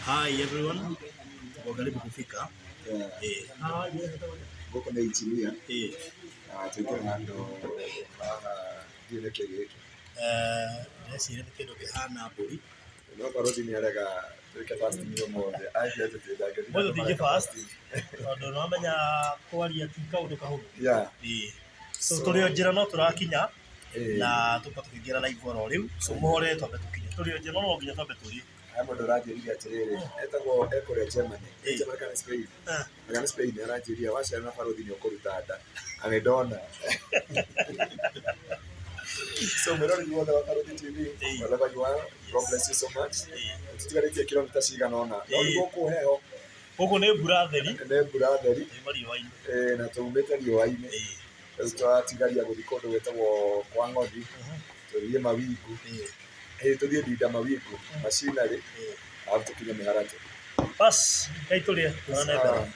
Hi everyone. Tuko karibu kufika. Yeah. Eh, haha Gũkũ nĩ engineer na tũingĩra handũ haha ndiũĩ nĩkĩ gĩkĩ. Eh, ndĩreciria nĩ kĩndũ kĩhana mbũri. No barothi nĩ arega twĩke fasting ũmũthĩ. Anjia tũtindangĩthiĩ Ũmũthĩ andũ tũtingĩ mareka fast. fasting. Tondũ nĩwamenya kwaria ti kaũndũ kahũthũ. Ĩĩ. So tũrĩ o njĩra no tũrakinya na tũkorwo tũkĩingĩra live oro rĩu. So mũhorere twambe tũkinye. Tũrĩ o njĩra no no nginya twambe tũrĩe. He mũndũ ũranjĩrire atĩrĩrĩ, etagwo ekũrĩa Germany. Germany kana Spain? Kana Spain aranjĩrire waciara na barothi nĩ ũkũruta nda. Na nĩ ndona. So mwĩroreri wothe wa Barothi TV, wherever you are, God bless you so much. Tũtigarĩtie kilomita cigana ũna. No nĩ gũkũ heho, Gũkũ nĩ mbura theri. Nĩ mbura theri. Tuma riũa-inĩ. Na tumĩte riũa-inĩ. Rĩu twatigaria gũthiĩ kũndũ gwĩtagwo kwa Ng'othi, tũthiĩ Mawingu, tũthiĩ Ndinda Mawingu, machinery, arabu tũkinye Mĩharatĩ. Bas, ngai tũrĩe, tuonane mbere.